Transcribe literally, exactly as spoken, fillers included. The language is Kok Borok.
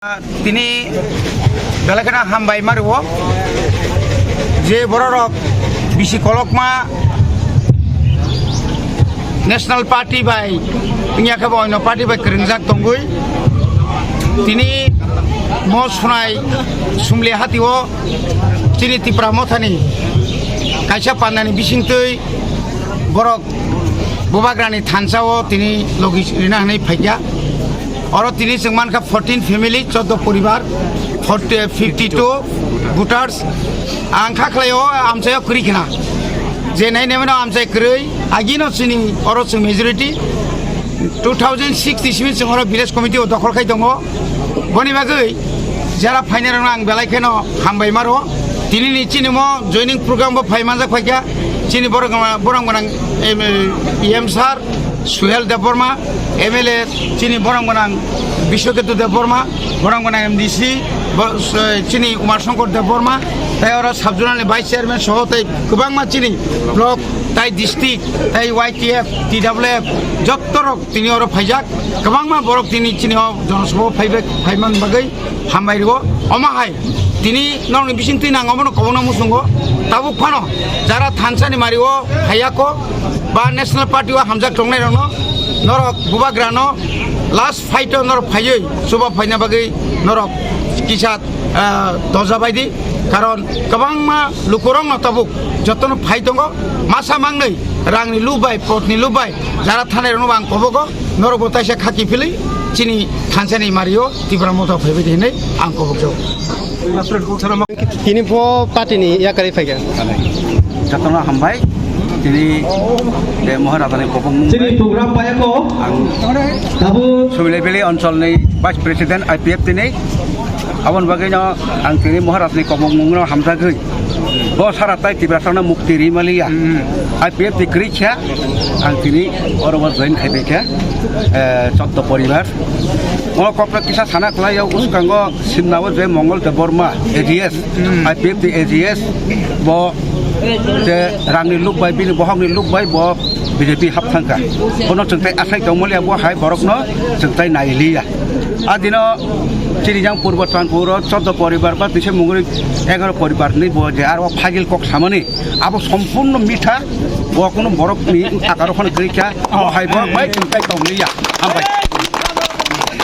Tini belai kheno hambai ma rwo je bororok bisi kolokma National Party bai wngya khe bo oino party bai kwrwngjak tongwi. Tini mo sunai sumli hatio chini Tipra Mothani kaisa pandani bisingtwi borok Bubagrani thansa o tini logi rina hwnwi phaikha. Oro tini chwng mankha fourteen family, chordo poribar, forty, fifty-two voters. Ang kha khlai o amchai o kwrwi khna. Je nai nai mano amchai kwrwi, agino chini oro chwng majority. Two thousand six iswi chwng oro village committee o dokhol khai tongo. Boni bagwi jara phainai rokno ang belai kheno hambai maro. Tini ni chini mo joining program bo phai manjak phaikha. Chini borok, borok gwnang, em, E M sir, Suhel Debbarma, M L A chini borok gwnang Biswaketu Debbarma, borok gwnang M D C, bo-, s-, chini Umar Shankar Debbarma, tai oro sub zonal ni vice chairman soho tai kwbangma chini block, tai district, tai Y T F, T W F, jotto rok tini oro phaijak, kwbangma borok tini chini o jonosabha phaibai, phaiman bagwi hambai rwo. Omo hai tini norokni bisingtwi nang omono kobokno muchungo. Tabuk phano jara thansani mari o phaiya kho ba National Party o hamjak tongnai rokno norok Bubagrano last fight o norok phaiwi chuba phaina bagwi norok kisa, ah, doja bai di. Karon kwbangma lukurokno tabuk jotono phai tongo. Masa mangnwi rangni lub bai, potni lub bai jara thanai rokno ang kobogo. Norok bo taisa khaki philwi chini thansani mario Tipra Motha phaibai di hinwi ang kobokjago. Tini bo party ni yakarwi phaikha. Jotono hambai. Tini de Maharajani kobokmung. Chini program payako. Ang Tabu. Subilai Valley oncholni Vice President I P F T ni. Aboni bagwino ang tini Maharajani kobokmungno hamjagwi. Bo sara tai Tiprasano mukti rimaliya. Hmm. I P F T kwrwi kha, ang tini oro bo join khai bai kha, eh, chordo poribar. O kokno kisa sana kwlai o uskango Simna o je Mongol Debbarma A G S, Hmm. I P F T A G S, bo je rangni luk bai, bini bohokni luk bai bo B J P hap thangkha. Bono chwng tai asai tongmaliya, bo hai borokno chwng tai nailiya. A dino chini jang Purbo Chandpur o chordo poribar ba tisa mungri egaro poribar ni bo je aro phagil kok samani abo sompurno mitha, bo kuno borok ni akaro khon gri kha, bo hai borok bai chwng tai tongmaliya. Hambai.